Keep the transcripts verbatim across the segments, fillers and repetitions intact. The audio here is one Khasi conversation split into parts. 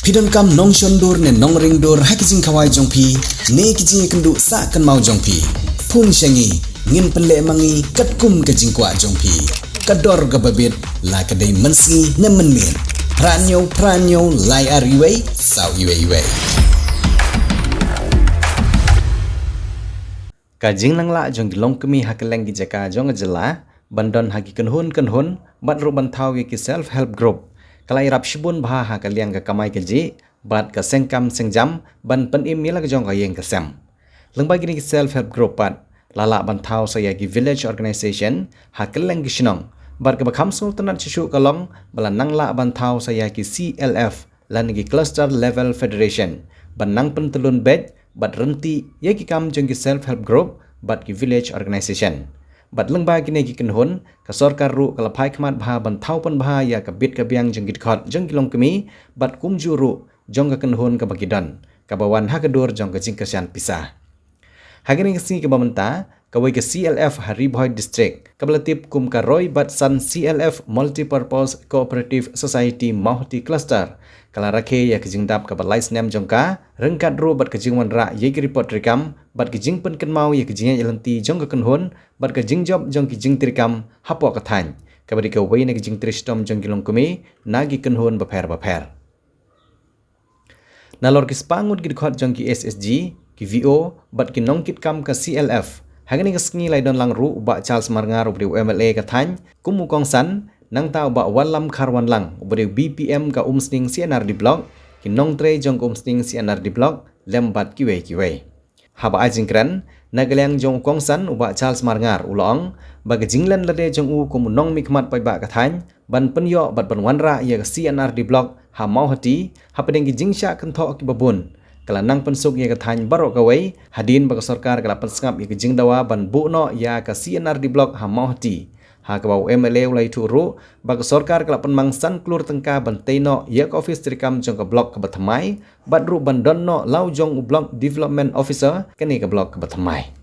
Phi donkam nongshon dur ne nongring dur ha ki jingkhawai jong phi ne ki jingïakynduh sah kynmaw jong phi? Phone sha ngi, ngin pynleh ma ngi katkum ka jingkwah jong phi. Ka dor kaba bit, la ka dei mynsngi ne mynmiet. Phra hynñiew phra hynñiew lai ar wei saw wei wei. Ka jingnang lah jong ki longkmie ha kylleng ki jaka jong ka jylla ban don ha ki kynhun kynhun bad ruh ban thaw ïa ki self help group ka la ïarap shibun bha ha ka liang ka kamai kajih bad ka seng kam seng jam ban pynim ïa la ka jong ka ïing ka sem. Lyngba kine ki self help group pat la lah ban thaw sa ïa ki village organisation ha kylleng ki shnong bad kaba kham sngewtynnat shuh shuh ka long ba la nang lah ban thaw sa ïa ki C L F lane ki cluster level federation ban nang pyntyllun beit bad ryntih ïa ki kam jong ki self help group bad ki village organisation. Bad lyngba kine ki kynhun ka sorkar ruh ka la phai khmat bha ban thaw pynbha ïa ka bit ka biang jong ki dkhot jong ki longkmie bad kumjuh ruh jong ka kynhun kaba ki don kaba wan ha ka dur jong ka jingkyrshan pisa. Ha kane ka sngi kaba mynta, kawei ka C L F ha Ri Bhoi District kaba la tip kum ka Roi Batsan C L F Multipurpose Cooperative Society Mawhati Cluster ka la rakhe ïa ka jingdap kaba lai snem jong ka ryngkat ruh bad ka jingwanrah ïa ki report treikam bad ka jingpynkynmaw ïa ka jingïaid lynti jong ka kynhun bad ka jingjop jong ki jingtreikam hapoh ka thaiñ, kaba dei kawei na ka jingtrei shitom jong ki longkmie na ki kynhun bapher bapher. Nalor ki spah ngut ki dkhot jong ki S H G, ki V O bad ki nongkitkam ka C L F, ha kane ka sngi la ïadon lang ruh u Bah Charles Marngar uba dei u M L A ka thaiñ kum u kongsan, nangta u Bah Wanlam Kharwanlang uba dei u B P M ka Umsning C and R D Block, ki nongtrei jong ka Umsning C and R D Block lem bad kiwei kiwei. Haba ai jingkren na ka liang jong u kongsan u Bah Charles Marngar u la ong ba ka jinglen lade jong u kum u nongmihkhmat paidbah ka thaiñ ban pynïoh bad ban wanrah ïa ka C and R D Block ha Mawhati hapdeng ki jingshah kynthoh kiba bun ka la nang pynsuk ïa ka thaiñ baroh kawei hadien ba ka sorkar ka la pynsngap ïa ka jingdawa ban buh noh ïa ka C and R D Block ha Mawhati. Ha kaba u M L A u la ïathuh ruh ba ka sorkar ka la pynmang san klur tyngka ban tei noh ïa ka ophis treikam jong ka block kaba thymmai bad ruh ban don noh la u jong u Block Development Officer kane ka block kaba thymmai.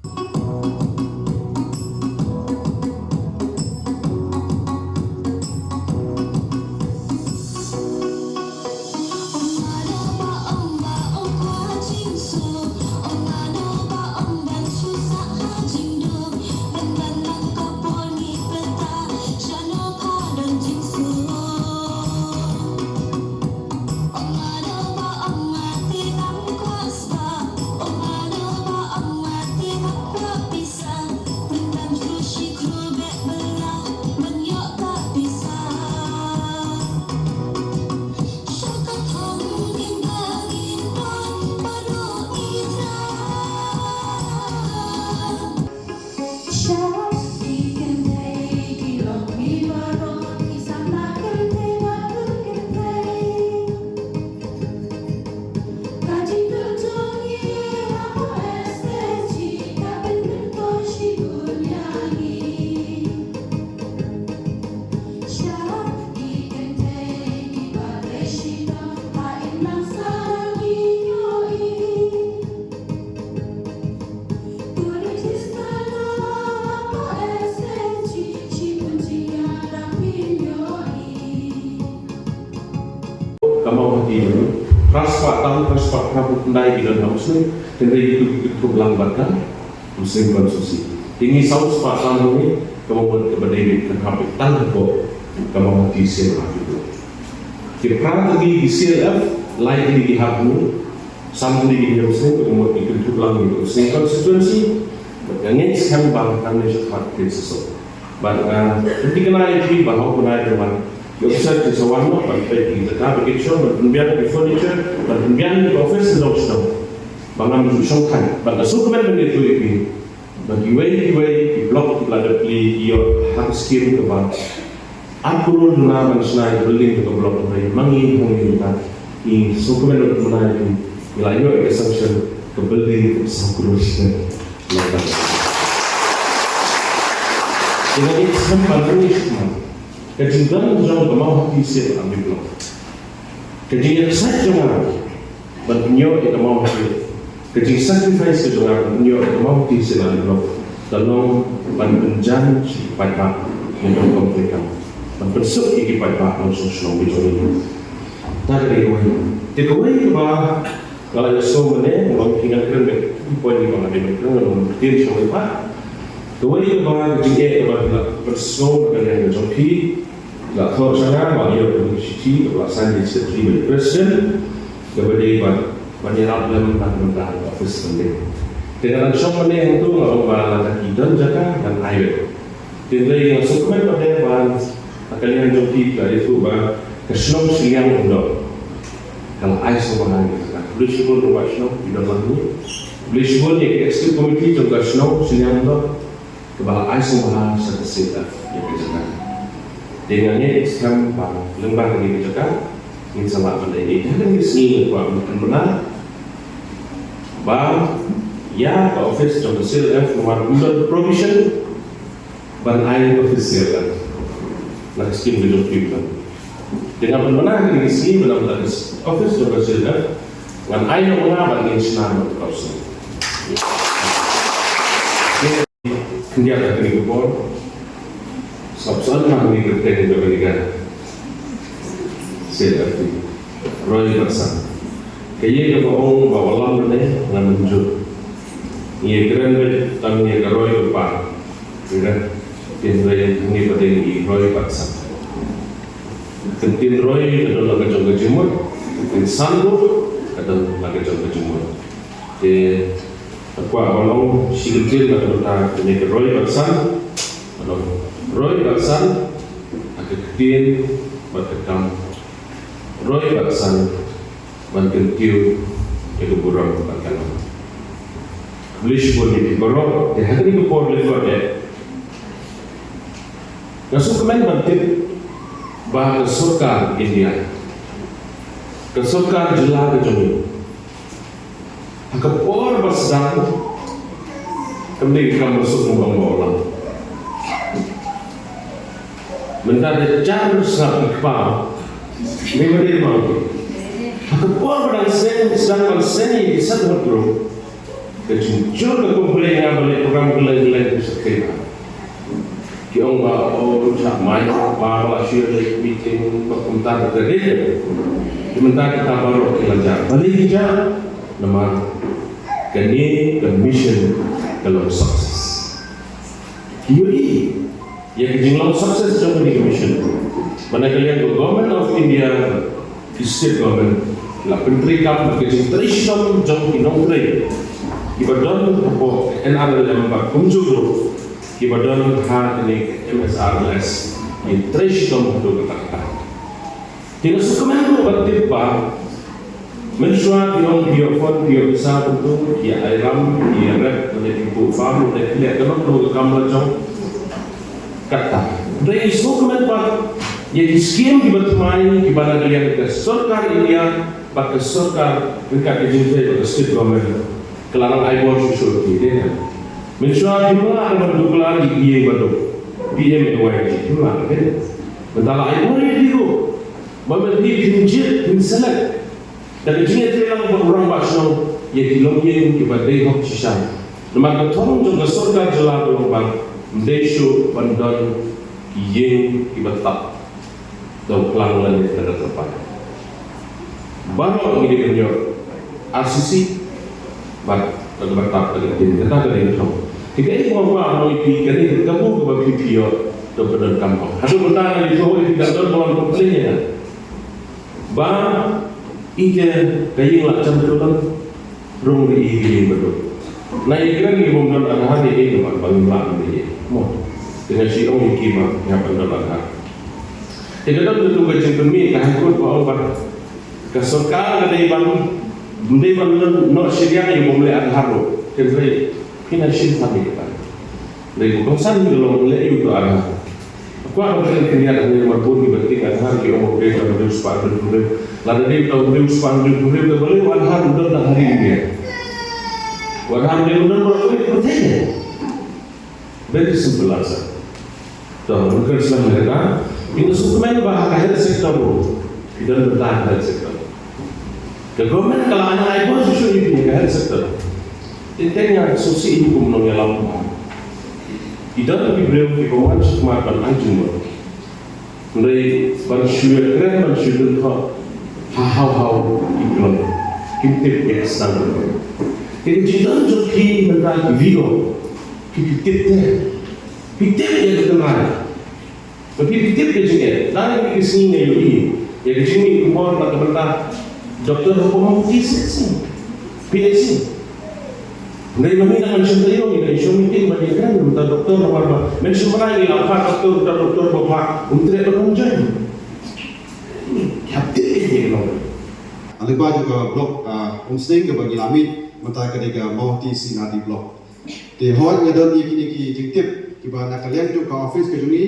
Ka Mawhati, phra spah tam, phra spah phra phew khyndai ki don ha Umsning, hynrei kito ki kynthup lang bad ka Umsning constituency. Te ngi saw spah tam ngi, ka Mawhati kaba dei beit kan hap beit tang hapoh ka Mawhati C L F. Ki phra tylli ki C L F, lai tylli ki hap ngi, san tylli ki hap Umsning, ka Mawhati kynthup lang ngi ka Umsning constituency. Bad nga ngeit skhem ba hangne shakhmat kin shisha. Bad, ah, ka dei kane ka dei ba hok kane ka wan. Ki officer ki sa wan noh ban peit ïa ki jaka ba ki shong, ban pynbiang ïa ki furniture, ban pynbiang ïa ki office sdang sdang. Ba ngam ju shong than. Bad nga sngewkmen ban ïathuh ïa phi ba kiwei kiwei ki block kiba la dep plie ki ïoh ha ka skim kaba ar klur duna ban shna ïa ka building ka block, hynrei ma ngi hynrei mynta ngi sngewkmen ban ïathuh ïa phi, ngi la ïoh ïa ka sanction ka building kaba saw klur shiteng. Ïa ka. Ïa ka, ïa ka, ïa ka, ïa ka, ka jingdon jong ka Mawhati C L F block. Ka jingïaksait jong nga ban pynïoh ïa ka Mawhati, ka jingsacrifice ka jong nga ban pynïoh ïa ka Mawhati C L F block, ka long ban pynjan sha ki paidbah, ïa ka kam treikam, ban pynsuk ïa ki paidbah nongshong shnong ki jong ngi. Te kawei kaba nga la ïohsngew mynne, nga ong ki, nga kren beit ki point kiba nga dei ban kren, nga ong ktien shawei pat. Kawei kaba ka jingeh kaba la pynsngew na ka liang ka jong phi, la thoh sha nga ba ïoh ka shithi kaba la sign da i secretary bad i president, kaba dei ban, ban ïarap lem na ka bynta ka office mynne. Te nga dang shong mynne hangto, nga ong ba lada ki don jaka ngan ai beit. Hynrei nga sngewkmen pat de ba ha ka liang jong phi ka la ïathuh ba ka shnong shiliang Umdot ka la ai sngewbha ïa ka jaka. Khublei shibun Rangbah Shnong, phi don lang hangne. Khublei shibun ïa ka executive committee jong ka shnong shiliang Umdot kaba la ai sngewbha sha ka C L F ïa ka jaka. Te nga ngeit skhem ba lyngba kane ka jaka ngin sa lah ban leh ïa ka. Te ha kane ka sngi nga kwah ban pynbna ba ïa ka office jong ka C L F namar ym don provision ban ai office C L F na ka skim ka jong phi. Te nga pynbna ha kane ka sngi ba na ka office jong ka C L F ngan ai noh ma nga ban ngin shna noh ka office. Khyndiat ha kane ka por sop san na kane ka kyrteng jong kane ka C L F T. Roy Batsan. Ka ïing kaba ong ba wallam ne ngan mynjur. Ngi kren beit tang ïa ka Roy ka pa. Ngi kren tin Roy ngi ba dei ngi Roy Batsan. Ka ktien Roy ka don la ka jong ka jingmut. Ka ktien san ruh ka don la ka jong ka jingmut. Te nga kwah ban ong shi kyntien na ka bynta kane ka Roy Batsan. Ban ong Roy Batsan ha ka ktien bad ka kam. Roy Batsan ban kyntiew ïa ka burom bad ka nam. Khublei shibun ïa phi baroh. Te ha kane ka por lehkot eh nga sngewkmen ban tip ba ka sorkar India, ka sorkar jylla ka jong ngi, ha ka por ba sdang kam dei ka kam ba suk, ong ba ong ba ong. Mynta da jar sngap ki kpa, ne ba dei ba ong. Ha ka por ba dang seng, sdang ban seng ïa ki sat hot group, ka jingjur ka kum Blei nga ba leh program kylleng kylleng ka sa khreh. Ki ong ba, oh, ruh sha mai ba ba la shu ïa leh meeting ba kumta ka dei. Ki mynta kita baroh ki la jah. Balei ki jah? Namar kane ka mission ka long success. Ki ïohi ïa ka jinglong success jong kane ka mission. Ba na ka liang ka Government of India, ki state government, la pyntreikam bad ka jingtrei shitom jong ki nongtrei kiba don hapoh N R L M bad kumjuh ruh kiba don ha kane ka M S R L S, ki trei shitom haduh katta katta. Te nga sngewkmen ruh ban tip ba mynshuwa ki ong ki ïoh fund, ki ïoh pisa kumto, ki ïa airam, ki ïa rep, lane ki buh farm, lane ki leh kano kano ka kam la jong. Katta. Hynrei ngi sngewkmen pat ïa ki skim kiba thymmai kiba na ka liang ka sorkar India bad ka sorkar ryngkat ka jingtrei bad ka state government ka la nang ai bor shuh shuh ïa ki, dei ne. Mynshuwa phim lah ban duh kylla ïa ki ïing ba duk, P M A Y G, phim lah, dei ne. Mynta la ai bor ïa ki ruh. Ba mynta phin jied, phin select da ka jingïatreilang bad u rangbah shnong ïa ki longïing kiba dei hok shisha. Namar ka thong jong ka sorkar jylla ka long ba ym dei shuh ban don ki ïing kiba tap da u klang lane da ka tyrpai. Baroh ngi dei ban ïoh R C C bad da kaba tap da ka ktien, kata ka dei ka thong. Te kaei kaba nga kwah ban ong ïa phi, kane ka kabu kaba phi phi ïoh, to pyndonkam noh. Haduh mynta nga ïathuh ïa phi, ka don ba wan complain ïa nga ba ïa ka ïing la jan tu lang, rung ri ïa ka ïing ba duk. Na ïa kren ïa bym don Aadhaar ïa ïing ba, ba ngim lah ban ïa. Mo. Te nga shu ong ïa ki ba ngi hap ban don Aadhaar. Te ka don katu ka jingpynmih ka High Court ba ong ba ka sorkar ka dei ban, dei ban noh shiliang ïa bym leh Aadhaar ruh. Te hynrei phi nang shim than ïa kata. Dei u kongsan ka long leh ïa uto Aadhaar. Kwah ban kren khyndiat hangne namar bun kiba tieng Aadhaar ki ong u briew ka briew spah hynriew phew hynriew. Lada dei uta u briew spah hynriew phew hynriew, te balei u Aadhaar u don tang ha ri India? U Aadhaar u dei ban don baroh kawei ka pyrthei ne? Very simple answer. To, ngan kren shuwa ïa kata. Ngi sngewkmen ba ha ka health sector ruh, ki don bynta ha ka health sector. Ka government ka la ai bor shuh shuh ïa ka health sector. Te nga sngewsih ïa kum u nongïalam ba ki don ki briew kiba wan shakhmat ban ai jingmut. Hynrei ban shu ïakren, ban shu kynthoh Haw haw ki kloi. Kim tip ïa ka sdang. Te ka jingdon jong phi mynta ki video. Phi tip te. Phi tip ïa ka tynrai. Ba phi tip ïa ka jingeh. Dang ïa ka sngi nga ïohi ïa ka jingmih khubor na ka bynta doktor hapoh Mawhati C H C. P H C. Hynrei ma ngi nang shim taïew, ngi nang shim meeting ba ngi kren mynta doktor ba ba. Men shim ba ngi la phah doktor, doktor ba ba. Um treh ba nang join. Ki hap tip ïa ka long. Lyngba jong ka block, ah, Umsning kaba ngi la mih mynta ka dei ka Mawhati C and R D block. Te hooid nga don ïa kine ki jingtip kiba na ka liang jong ka office ka jong ngi,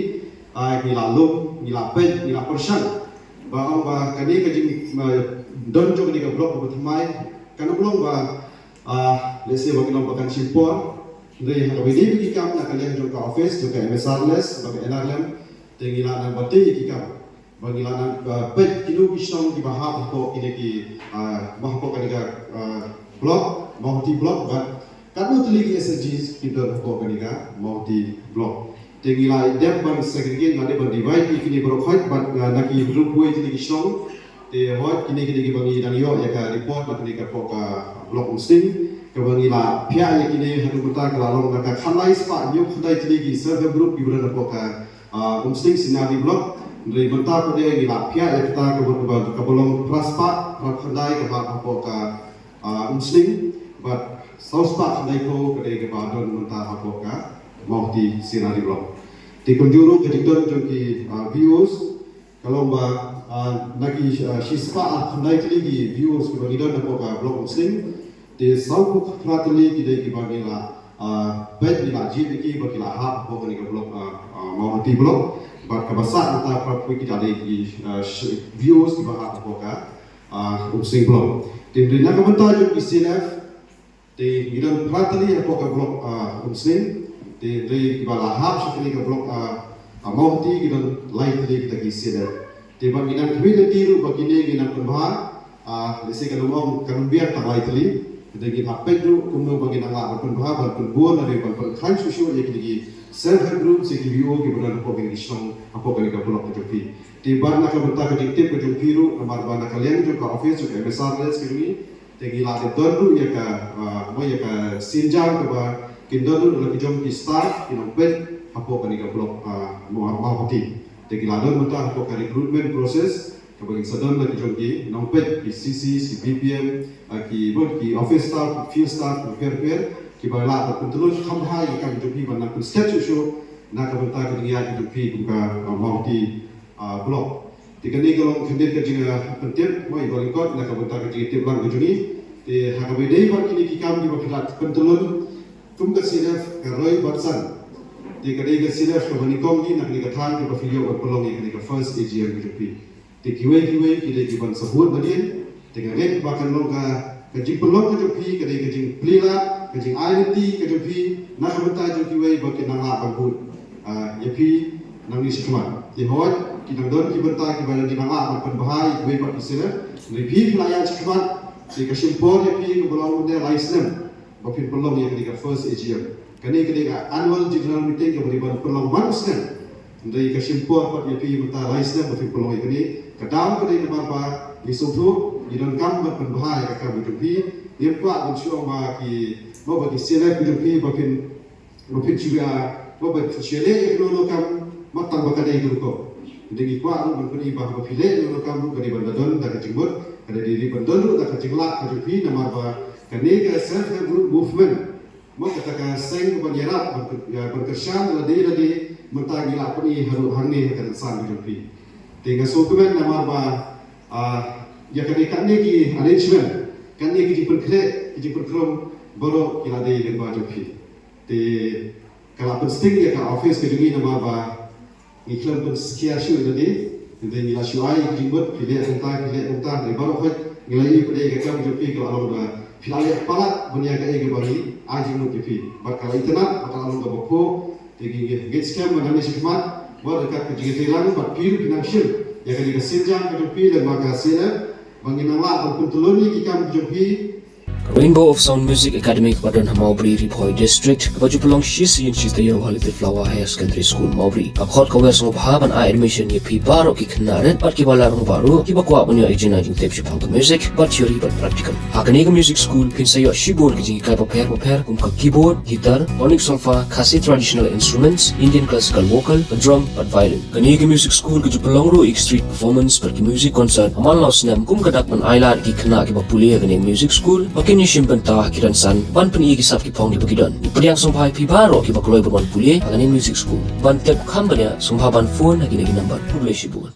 ah, ngi la lum, ngi la peit, ngi la pyrshang ba ong ba kane ka jing, ah, don jong kane ka block kaba thymmai kan ym long ba, ah, let's say ba kan long ba kan shim por. Hynrei ha kaba ïadei bad ki kam na ka liang jong ka office jong ka M S R L S bad ka N R L M, te ngi la nang bad ïa ki kam ba ngi la nang, ah, peit kino ki shnong kiba hap hapoh kine ki, ah, ba hapoh kane ka, ah, block, Mawhati block, bad katno tylli ki S H Gs ki don hapoh kane ka Mawhati block. Te ngi la dep ban segregate, ngi la dep ban divide ïa kine baroh khoit bad, ah, na ki hynriewphew tylli ki shnong. Te hooid kine kine kiba ngi dang ïoh ïa ka report na kane ka hapoh ka block Umsning kaba ngi la phiah ïa kine haduh mynta ka la long na ka khyndai spah hynñiew khyndai tylli ki self help group kiba don hapoh ka ah, Umsning C and R D block. Hynrei mynta pat de ngi la phiah ïa kata kaba, kaba, kaba long phra spah phra khyndai kaba hapoh ka, ah, Umsning bad saw spah khyndaiphew ka dei kaba don mynta hapoh ka Mawhati C and R D block. Te kumjuh ruh ka jingdon jong ki, ah, V Os ka long ba, ah, na ki, ah, shi spah ar khyndai tylli ki V Os kiba ngi don hapoh ka block Umsning. Te sawphew phra tylli ki dei kiba ngi la, ah, peit, ngi la jied ïa ki ba ki la hap hapoh kane ka block, ah, ah, Mawhati block. Bad kaba sah mynta phra phew ki dei ki, ah, sh-, V Os kiba hap hapoh ka, ah, Umsning block. Te hynrei na ka bynta jong ki C L F, te ngi don phra tylli hapoh ka block, ah, Umsning. Te hynrei kiba la hap sha kane ka block, ah, ah, Mawhati ki don lai tylli kita ki C L F. Te ba ngi nang khmih lynti ruh ba kine ngi nang pynbha, ah, lehse kan ym, kan ym biang tang lai tylli. Te ngi hap peit ruh kumno ba ngi nang lah ban pynbha, ban pynbor, lane ban pynkhlaiñ shuh shuh ïa kine ki self help group, ïa ki V O kiba don hapoh kine ki shnong, hapoh kane ka block ka jong phi. Te bad na ka bynta ka jingtip ka jong phi ruh, namar ba na ka liang jong ka office jong ka M S R L S ka jong ngi, te ngi la dep don ruh ïa ka, ah, mo ïa ka sienjam kaba kin don ruh da la ki jong ki staff ki nongpeit hapoh kane ka block, ah, Mawhati. Te ki la don mynta hapoh ka recruitment process kaba kin sa don da la ki jong ki nongpeit, ki C Cs, ki B P M, ah, ki, mo, ki office staff, ki field staff, ki pher pher, kiba lah ban pyntlun kham bha ïa ka kam jong phi ban nang pynstep shuh shuh na ka bynta ka jingïaid ka jong phi kum ka, ah, Mawhati, ah, block. Te kane ka long khyndiat ka jing, ah, pyntip, mo, ïa ba lyngkot na ka bynta ka jingtip lang ka jong ngi. Te ha kaba ïadei bad kine ki kam kiba phi la pyntlun kum ka C L F ka roi bad san. Te ka dei ka C L F kaba nyngkong hi na kane ka thaiñ kaba phi ïoh ban pynlong ïa kane ka first A G M ka jong phi. Te kiwei kiwei ki dei kiban sa bud nadien. Te nga ngeit ba kan long ka, ka jingpynlong ka jong phi ka dei ka jingplie lad, ka jingai lynti ka jong phi na ka bynta jong kiwei ba kin nang lah ban bud, ah, ïa phi nangne shakhmat. Te hooid ki nang don ki bynta kiba nang lah ban pynbha ïa kiwei pat ki C L F. Hynrei phi phi la ïaid shakhmat, te ka shim por ïa phi kaba long ne lai snem ba phin pynlong ïa kane ka first A G M. Kane ka dei ka annual general meeting kaba dei ban pynlong man u snem. Hynrei ka shim por pat ïa phi mynta lai snem ba phin pynlong ïa kane. Ka daw ka dei namar ba ngi sngewthuh ngi donkam ban pynbha ïa ka kam ka jong phi. Ngim kwah ban shu ong ba ki, ba ki C L F ka jong phi ba phin, ba phin shu ïa, ba phin shu ïaleh ïa kano kano kam, ma tang ba ka dei ka rukom. Hynrei ngi kwah ruh ban pyni ba haba phi leh ïa kano kam ruh ka dei ban da don da ka jingmut, ka dei ban don ruh da ka jinglah ka jong phi namar ba kane ka self help group movement. Mo kata ka seng kaban ïarap ban kyr-, ïa, ban kyrshan lade lade mynta ngi la pyni haduh hangne ha ka rynsan ka jong phi. Te nga sngewkmen namar ba, ah, ïa kane katne ki arrangement, katne ki jingpynkhreh, ki jingpynkhrum baroh ki la dei lyngba jong phi. Te ka la pynsting ïa ka office ka jong ngi namar ba ngi khlem pynskhem shuh ïa lade, hynrei ngi la shu ai ïa ki jingmut, phi leh kumta, phi leh kumta, hynrei baroh khoit ngi la ïohi pat ïa ka kam jong phi ka la long ba phi la leh palat ban ïa kaei kaba ngi ai jingmut ïa phi. Bad ka la itynnad, bad ka la long kaba phuh, te ngi ngeit skhem ba nangne shakhmat, bad ryngkat ka jingïatreilang, bad phi ruh phi nang shim ïa kane ka sienjam ka jong phi lyngba ka C L F, ba ngin nang lah ban pyntlun ïa ki kam ka jong phi, Rainbow of Sound Music Academy kaba don ha Mawbri, Ri Bhoi District, kaba ju pynlong shi sien shi taïew ha Little Flower Higher Secondary School, Mawbri, ka khot ka wer sngewbha ban ai admission ïa phi baroh ki khynnah rit bad kiba la rangbah ruh, kiba kwah ban ïoh ïa ka jingtip shaphang ka music, bad theory bad practical. Ha kane ka music school phin sa ïoh shibun ki jinghikai bapher bapher kum ka keyboard, guitar, tonic solfa, Khasi traditional instruments, Indian classical vocal, ka drum bad violin. Kane ka music school ka ju pynlong ruh ïa ki street performance bad ki music concert ha man la u snem, kum ka dak ban ailad ïa ki khynnah kiba pule ha kane ka music school ba kin ïashim bynta ha ki rynsan ban pyni ïa ki sap ki phong kiba ki don. Ngi pdiang sngewbha ïa phi baroh kiba kloi ban wan pule ha kane ka music school. Ban tip kham bniah sngewbha ban phone ha kine ki number. Khublei shibun.